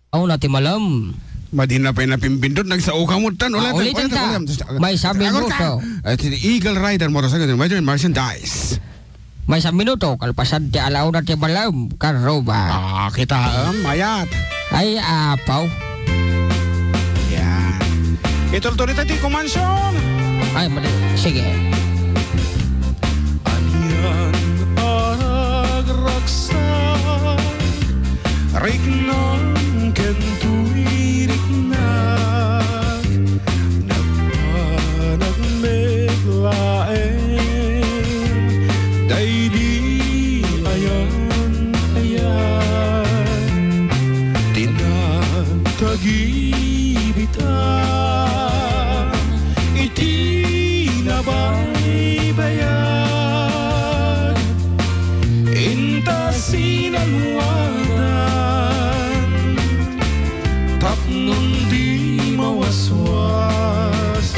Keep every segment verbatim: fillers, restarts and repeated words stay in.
Aw, na ti malam. Madina pay napimbindot, nagsao ka mo tan. Ah, ulitan, ulitan ta. Ulitan. Maysa minuto. Agor ka. Ah, ti Eagle Rider Motorcycle and Weather Merchandise. Maysa minuto, kalpasan ti alauna ti malam, karuba. Ah, kita, em, mayat. Ay, apaw. Yan. Itultuloy ta ti kumansion. Ay, mali. Sige. Anian a ragragsak, riknam ken toy riknak, nagpanagmeg laeng daydi ayan-ayan. Ti nagtagibita iti nabaybayag, inta sinaluadan tapno di mawaswas.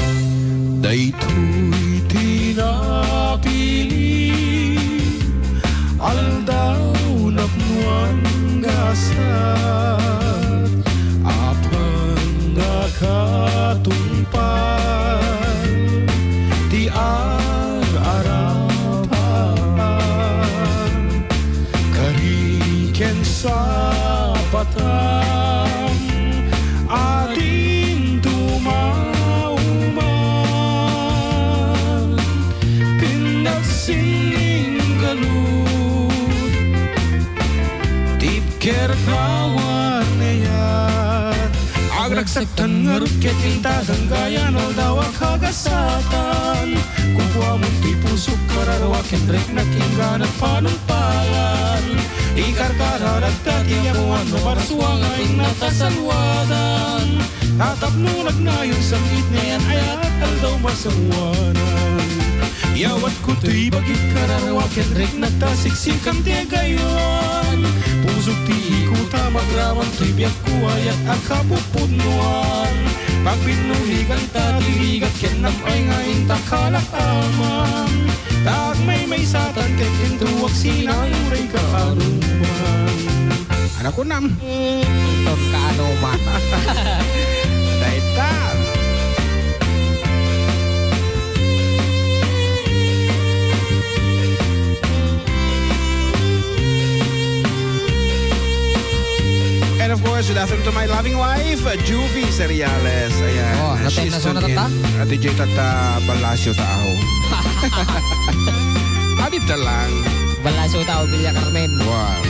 Daytoy ti napili, aldaw napno anggasat, apan nakatungpal ti ar-arapan. Kari ken sapatan, adin tumauman, pinagsininggalud, tipker kawan iyat. Agragsaktan ngarud ket inta danggayan aldaw a kagasatan. Kukuamon ti pusok, kararua ken riknak, inggana panungpalan. Ikarkararagta ti apuan no marsua nga inna ta saluadan. Ta tapno nagnayon, sangit nayan ayat aldaw masawanan. Yawatko toy bagik, kararua ken riknak ta siksikan ti agaywan. Pusok ti iko ta magraman toy biag ko ayat a kapupudnoan. Pagbinuligan ta ti rigat ken nam-ay nga inta kalak-aman. Ta agmaymaysatan ket intuak sina uray ka anuman. Anak ko nam. Ton ka anuman. Dayta. And of course, good afternoon to my loving wife, uh, Juvie Seriales. Ayan. Oh, uh, natin she's na sunod tuned in. Ata? Ati Jay Tata Balasio Tao. Adita lang. Balasio Tao, Villa Carmen. Wow.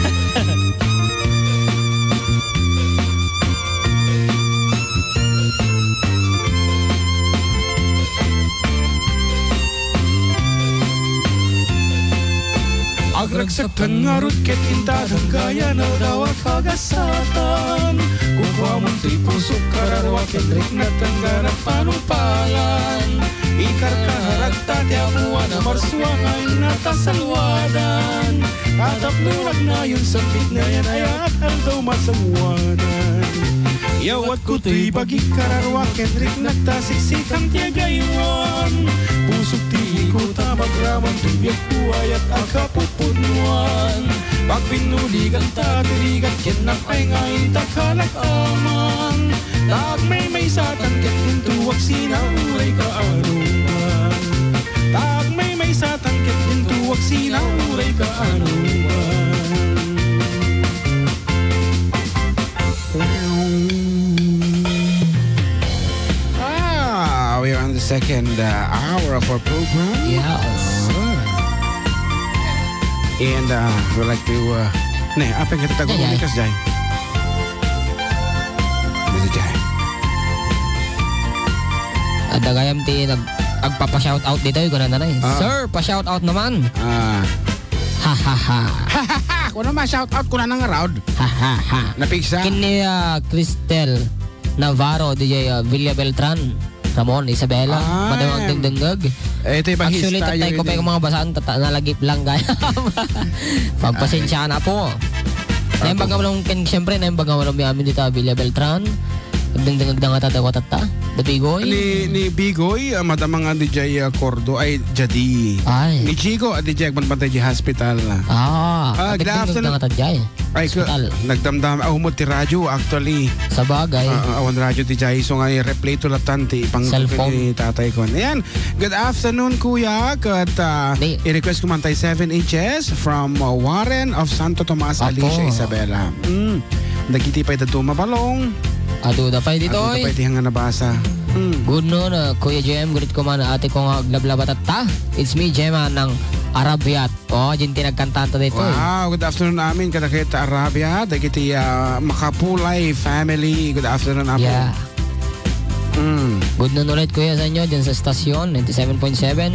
Agragsaktan ngarud ket inta danggayan aldaw a kagasatan. Kukuamon ti pusok, kararua ken riknak, inggana panungpalan. Ikarkararagta ti apuan a marsua nga inna ta saluadan. Ta tapno nagnayon, sangit nayan ayat aldaw masawanan. Yawatko toy bagik, kararua ken riknak ta siksikan ti agaywan. Pusok ti iko ta magraman toy biagko ayat a kapupudnoan. Pagbinuligan ta ti rigat ken nam-ay nga inta kalak-aman. Ta agmaymaysatan ket intuak sina uray ka anuman. Ta agmaymaysatan ket intuak sina uray ka anuman. Ah, we're on the second, uh, hour of our program. Yes. Ah. And, uh, we'd like to, uh, ne, apay nga tatago. Yeah, yeah. Mikas, Jay. Mikas, Jay. Adda gayam ti nag-, agpapa-shout out ditoy, kunana na eh. Ah. Sir, pa-shout out naman. Ah. Ha, ha, ha. Kuno ma-shout out ko na nang raod. Ha, ha, ha. Napigsa. Ken ni, ah, Cristel Navarro, D J, ah, Villa Beltran, Ramon, Isabela, ah, madamag dingdingag. Eh, ito yung bahis. Actually, tayo tatay ko pa ini. Yung mga basaan, tata-, nalagip lang, gaya. Pagpasensya na po. Ah. Naimbag mo lang, ken, siyempre, naimbag mo lang, mi amin dito, Villa Beltran. Dingdingagda nga tatta, tatta? Da Bigoy? Ni, ni Bigoy, ah, madama nga diay, ah, Cordo, ay, jadi. Ay. Ni Jigo, ah, diay agbanbantay diay hospital. Ah, ah, good dingdingagda afternoon. Nga tatta diay. Ay, ka-, hospital. Nagdamdam, ah, umot ti radyo, actually. Sabagay. Ah, ah, awan radyo diay, so nga, i-replay to latan ti pang-, cellphone ni tatay ko. Ayan, good afternoon, kuya. Kat, ah, i-request ko man tay seven inches from, ah, Warren of Santo Tomas, apo. Alicia Isabela. Mm. Dagiti pay da dumabalong. Adu da pay ditoy. Adu da pay ti nga nabasa. Mm. Good noon, ah, Kuya Jem. Greet ko man, ate ko nga aglablaba tatta. It's me, Gemma, ng Arabiat. Oh, Jin, ti nagkantanta ditoy. Wow, good afternoon amin, kadagiti Arabia, dagiti, ah, Makapulay family. Good afternoon, Apo. Yeah. Mm. Good noon ulit, Kuya, sa inyo, dyan sa stasyon, ninety-seven point seven.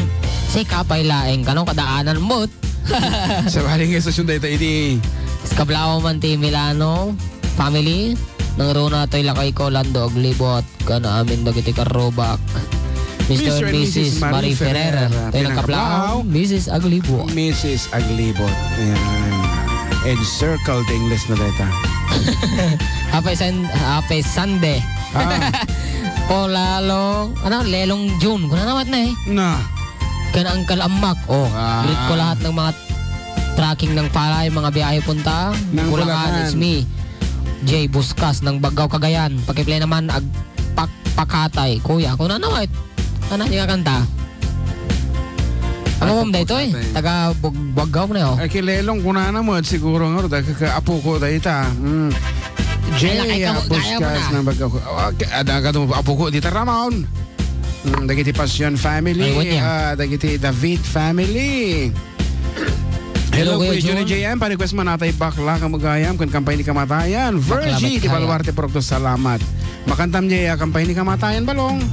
Si Kapay Laeng, kano kadaanan mo? Sabali nga istasyon dayta idi. Kablaw man ti Milano family, nang runa toy lakay ko, Lando Aglibot. Ken amin dagiti karrubak. Mister and Missus Marie Ferrer. Tayo nagkaplaw, Missus Aglibot. Missus Aglibot. Ayan. Encircle the English na data. Happy Sun-, happy Sunday. Ah. Ko Lalong, ano, Lelong June. Kuna naman na eh. Na. Ken Uncle Amak. Oh, ah, greet ko lahat ng mga trucking ng palay, mga biyahe punta ng Bulacan. Bulacan. It's me, Jay Buscas ng Baggao, Cagayan. Pakiplay naman, ag-, pak-, pakatay, kuya. Kung ano, eh, ano yung kanta? Ano mo dito eh? Pakatay. Taga Bug-, Baggao na, oh. Ay, kilelong ko na naman, siguro nga, dahil ka-, apo ko, dahil ita. Mm. Jay, ay, ah, kamo, kaya mo Buscas na. Ng Baggao. Okay, ada ka doon, apo ko, dito, Ramon. Mm, dagiti Passion family, ay, wanya. Ah, dagiti David family. Hello, hello, Kuya Kuya Jun. Jun and J M. Pa-request man natay Bakla Kamagayam ken Kampay ni Kamatayan. Bakla Virgie, ti Kamagayam. Baluarte Produkto, salamat. Makantam niya, ah, Kampay ni Kamatayan, Balong.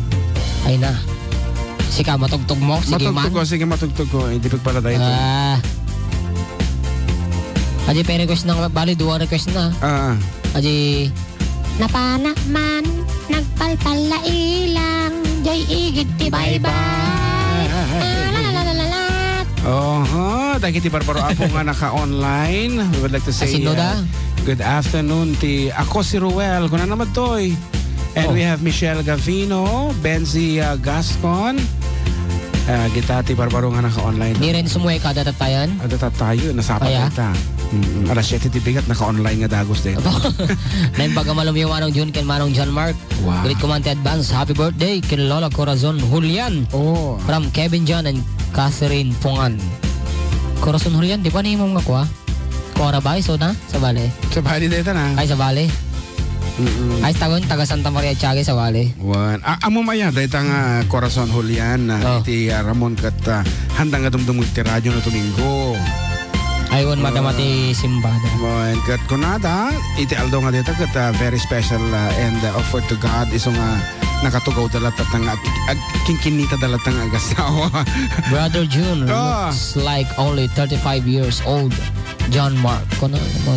Ay na. Sika, matugtog mo? Sige, matugtog man. Ko, sige, matugtog ko. Hindi pagpaladayo to. Ah. Adi, pa-request na, bali, duwa request na. Ah. Adi, napana man, nagpalpal la ilang, jay igid ti baybay. Ah, la, la, la, la, la, la. Oho, dagiti barbaro apo nga naka-online. We would like to say, ah, sino da? Uh, good afternoon ti ako si Ruel. Kuna naman toy. And, oh, we have Michelle Gavino, Benzi, uh, Gascon. Ah, kita ti barbaro nga naka-online. Ni Renzo Mueca, adda tattayan? Adda tattayo, nasapa. Kaya? Kita. Mm, alas siyete ti bigat, naka-online nga dagus din. Naimbag a malem, Manong Jun ken Manong John Mark. Wow. Greet ko man ti advance happy birthday ken Lola Corazon Julian. Oh. From Kevin John and Catherine Pungan. Corazon Julian, di ba ni mo nga kwa? Cora ba? Iso na? Sabali. Sabali dayta na. Ay, sabali. Mm-mm. Ay, tagon, taga Santa Maria Tiague, sabali. Wan. Ah, amo maya, dayta nga Corazon Julian, ah, oh, iti, ah, Ramon ket, ah, handa nga dumdumog ti radyo no Domingo. Ay, wan, ah, madama ti simbada. Wan, ket kunada, iti aldo nga dayta ket, ah, very special, ah, and, ah, offered to God, isu nga nakatugawda latta nga ag-, ag-, kinkinita da latta nga agasawa. Brother June, ah, looks like only thirty-five years old. John Mark. Kono, ano?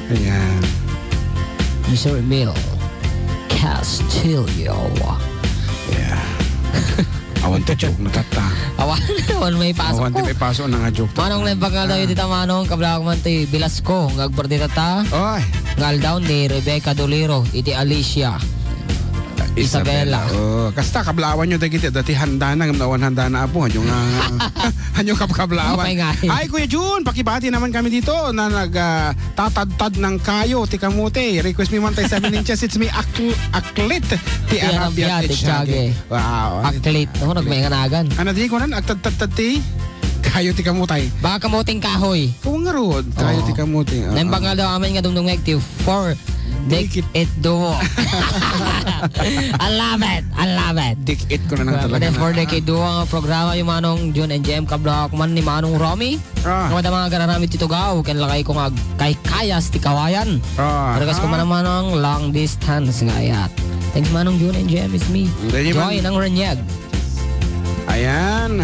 Ayan. Mister Emil Castillo. Yeah. Awan ti joke na tatta. Awan, awan may pasok. Awan ti ko. May pasok na nga joke. Manong, naimbag nga aldaw, ah, dita, Manong, kablawak man ti Velasco, nga agbirthday tatta. Oy. Nga aldaw ni Rebecca Doliro, iti Alicia Isabela. Isabela. Oh, kasta, kablawan nyo dagiti, dati handa na, ngem no awan handa na, apo, hanyo nga, hanyo kabkablawan. Okay nga. Ay, Kuya Jun, pakibati naman kami dito na nag, ah, tatadtad ng kayo, ti kamote. Request mi man tay seven inches, it's me, Akl-, Aklit, ti Arabia, ti Tiague. Wow. Aklit. Ako, nagmainganagan. Ano di ko nan? Agtadtadtad ti kayo ti kamotay. Baka kamoteng kahoy. Kung nga rod, kayo ti kamote. Oo. Naimbag nga aldaw amin nga dumdumngeg ti four Dikit. Dikit Duo. I love it. I love it. Dikit ko na lang talaga. Four Dikit Duo nga programa, yung Manong Jun and J M, kablak man ni Manong Romy. Ah. Nga madama nga agar-aramid ti tugaw, ken lakay ko nga agkaykayas ti kawayan. Ah. Request ko man naman ang long distance nga ayat. Thanks, Manong Jun and J M, it's me, Joy ng Renyag. Ayan.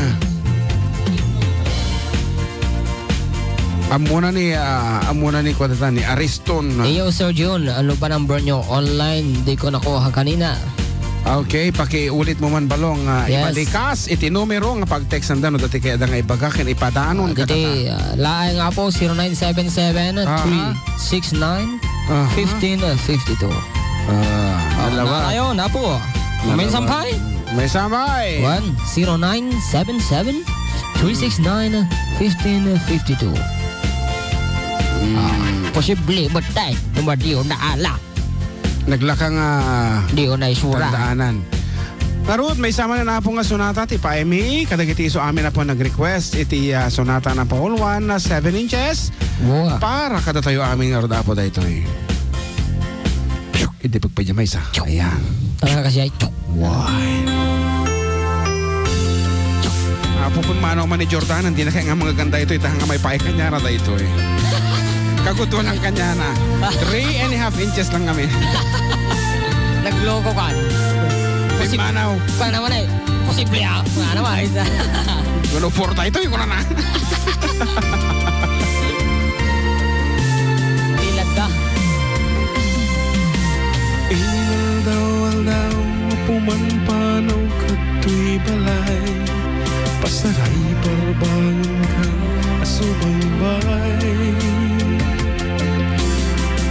Amuna ni, ah, amuna ni kuadatan ni Ariston. Iyo, Sir Jun, ano ba number nyo? Online, di ko nakuha kanina. Okay, pakiulit mo man, Balong, ah, yes, ibalikas iti numero nga pag-text nanda no dati kay adda nga ibaga ken ipadanon. Ah, dati, ah, laeng nga po, zero nine seven seven, three six nine, fifteen fifty-two. Ah, ah, dalawa. Tayo, napo. Dalawa. May sampay? May sampay. One, zero nine seven seven, three six nine, fifteen fifty-two. Mm. Ah, posible ba tayo? Dumadiyo na ala. Naglaka nga Di ko na isura. Tandaanan. Ngarud, may sama na napo nga sonata ti paimi, kadagiti isu amin a po nag-request iti, ah, sonata na Paul one na seven inches. Wow. Para kadatayo amin ngarud, Apo, daytoy. Piyuk, idi pagpajamay sa. Piyuk. Ayan. Talaga kasi ay, piyuk. Why? Apo, kun mano man ni Jordan, hindi na kaya nga mga ganda ito, ita nga may paay kanyana da ito eh. Kaguto lang kanyana. Three and a half inches lang kami. Nagloko ka. Posib-, Pimanaw. Ka naman eh. Posible ah. Nga naman, isa. Walo four tayo ito, yung na. Pilad ka. Inaldaw-aldaw, pumanpanaw kadtoy balay. Pasaray barbangon ka, asubaybay.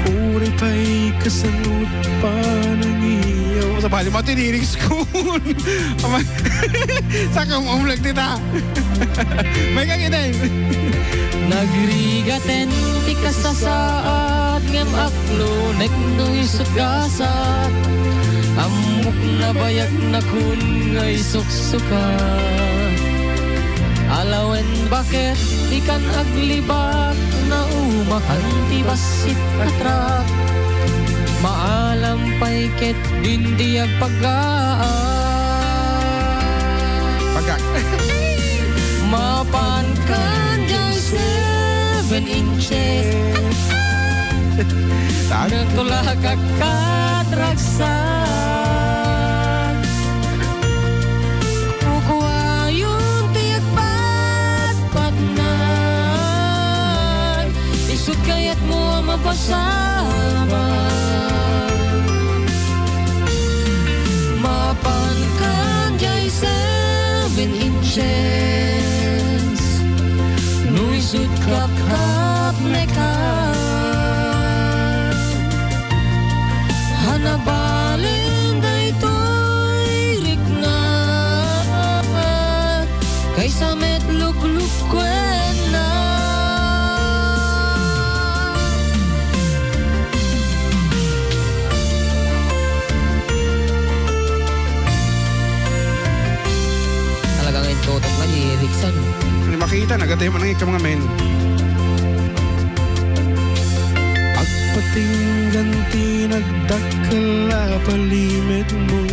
Uray pay kasano't panangiyaw. Sabali mo, tinirigs ko. Ama, saka mo umlag dita. May kang iden. Nagrigaten ti kasasaad, ngem aklunek no isut gasat. Ammok nabayag nakun nga isuksuka. Alawen baket dikan aglibak, naumakan ti bassit a truck. Maalam pay ket Dindi agpagaan. Pagak. Mapan kan jay seven inches. Tag. Natulak a katragsak. Kukuayon ti agpat Patnag, isut kayatmo a mapasamak. Mapan kan jay seven inches, no isut kapkapnekan. Hanabalen daytoy rikna, kaysa met luklukkuenna. Talaga nga intutok na, Erickson. Hindi makita, nagatay man ang ika mga men. Agpatinggan ti nagdakkel a palimetmo,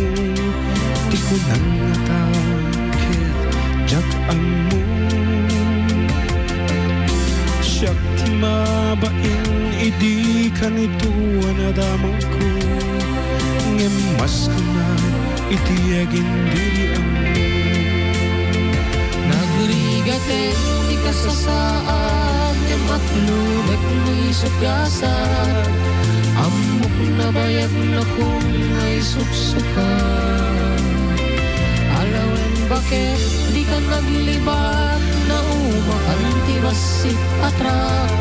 ti kunam nga tao ket diak ammo. Siak ti mabain idi kanito a nadamagko, ngem mas kunam iti agindiriam. Nagrigaten ti kasasaad, ngem aklulek no isut gasat. Ammok nabayag nakun nga isuksuka. Alawen baket dikan naglibak, naumakan ti bassit a truck.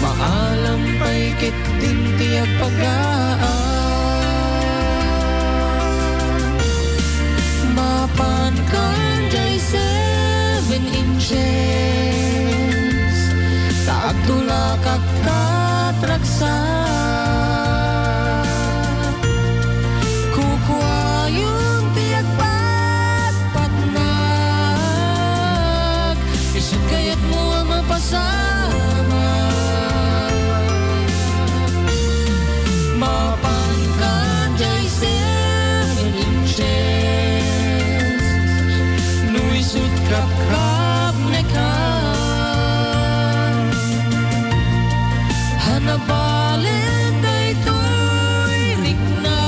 Maalam pay ket Dinti agpagaan. Mapan kan jay seven inches, ta agtulak a katragsak. Kukuayon ti agpatpatnag, isut kayatmo a mapasamak. Mapan kan jay seven inches, no isut kapkapnekan. Hanabalen daytoy riknak,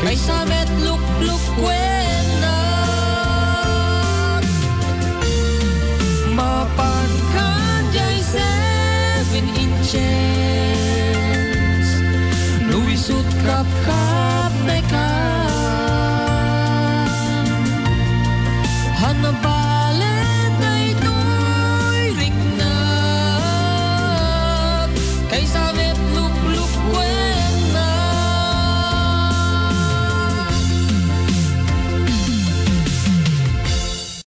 kaysa met luklukkuennak. Mapan kan jay seven inches, no isut kapkapnekan.